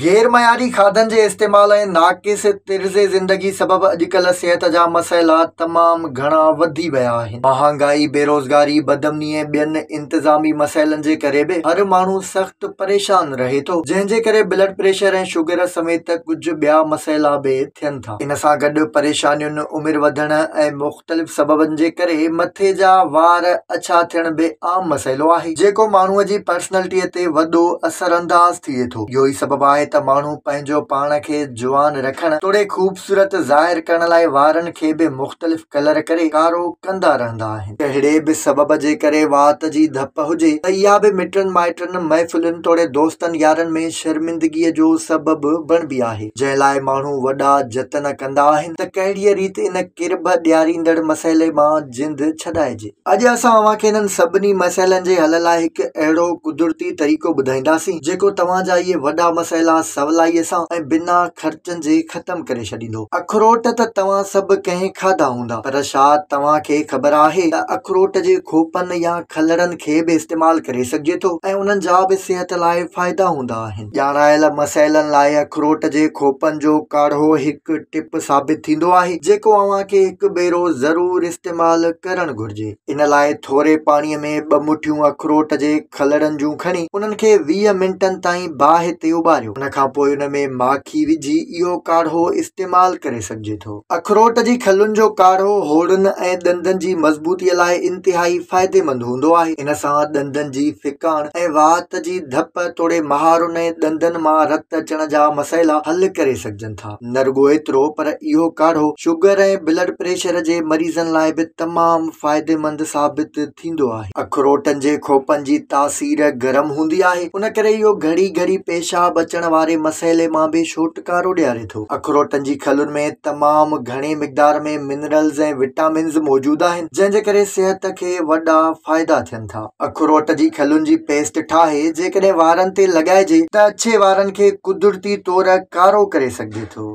غير معياري کاڌن جي استعمال ۽ ناقص طرز زندگي سبب اڄڪلهه صحت جا مسئلا تمام گهڻا وڌي ويا آهن. مهانگائي، بيروزگاري، بدامني ۽ ٻين انتظامي مسئلن جي ڪري به هر ماڻهو سخت پريشان رهي ٿو، جنهن جي ڪري بلڊ پريشر ۽ شگر سميت ڪجهه ٻيا مسئلا به ٿين ٿا. ان سان گڏ پريشانين، عمر وڌڻ ۽ مختلف سببن جي ڪري مٿي جا وار اڇا ٿيڻ به عام مسئلو آهي، جيڪو ماڻهوء جي پرسنلٽيء تي وڏو اثرانداز ٿئي ٿو. اهو ئي سبب آهي ته ماڻهو پنهنجو پاڻ کي جوان رکڻ توڙي خوبصورت ظاهر ڪرڻ لاء وارن کي به مختلف ڪلر ڪري ڪارو ڪندا رهندا آهن. ڪهڙي به سبب جي ڪري وات جي ڌپ هجي ته اها به مٽن مائٽن، محفلن توڙي دوستن يارن ۾ شرمندگيء جو سبب بڻبي آهي، جنهن لاء ماڻهو وڏا جتن ڪندا آهن ته ڪهڙيء ريت ان ڪرڀ ڏياريندڙ مسئلي مان جند ڇڏائجي. اڄ اسان اوهان کي انهن سڀني مسئلن جي حل لاء هڪ اهڙو قدرتي طريقو ٻڌائينداسين، جيڪو توهان جا اهي وڏا مسئلا سولائيء سان ۽ بنا خرچن جي ختم ڪري ڇڏيندو. اکروٽ ته توهان سڀ ڪنهن کاڌا هوندا، پر ڇا توهان کي خبر آهي ته اکروٽ جي کوپن يا کلڙن کي به استعمال ڪري سگهجي ٿو ۽ انهن جا به صحت لاء فائدا هوندا آهن. ڄاڻايل مسئلن لاء اکروٽ جي کوپن جو ڪاڙهو هڪ ٽپ ثابت ٿيندو آهي، جيڪو اوهان کي هڪ ڀيرو ضرور استعمال ڪرڻ گهرجي. ان لاء ٿوري پاڻي ۾ ٻه مٺيون اکروٽ جي کلڙن جون کڻي انهن کي 20 منٽن تائين باهه تي اٻاريو. ان کان پوء ان ۾ ماکي وجهي اهو ڪاڙهو استعمال ڪري سگهجي ٿو. اکروٽ جي کلن جو ڪاڙهو هوڙن ۽ ڏندن جي مضبوطي لاء انتهائي فائديمند هوندو آهي. ان سان ڏندن جي ڦڪاڻ ۽ وات جي ڌپ توڙي مهارن ۽ ڏندن مان رت اچڻ جا مسئلا حل ڪري سگهجن ٿا. نه رڳو ايترو پر اهو ڪاڙهو شگر ۽ بلڊ پريشر جي مريضن لاء به تمام فائديمند ثابت ٿيندو آهي. اکروٽن جي کوپن جي تاثير گرم هوندي آهي، ان ڪري اهو گهڙي گهڙي پيشاب اچڻ واري مسئلي مان به ڇوٽڪارو ڏياري ٿو. اکروٽن جي کلن ۾ تمام گهڻي مقدار ۾ منرلز ۽ وٽامنز موجود آهن، جنهن جي ڪري صحت کي وڏا فائدا ٿين ٿا. اکروٽ جي کلن جي پيسٽ ٺاهي جيڪڏهن وارن تي لڳائجي ته اڇي وارن کي قدرتي طور ڪارو ڪري سگهجي ٿو.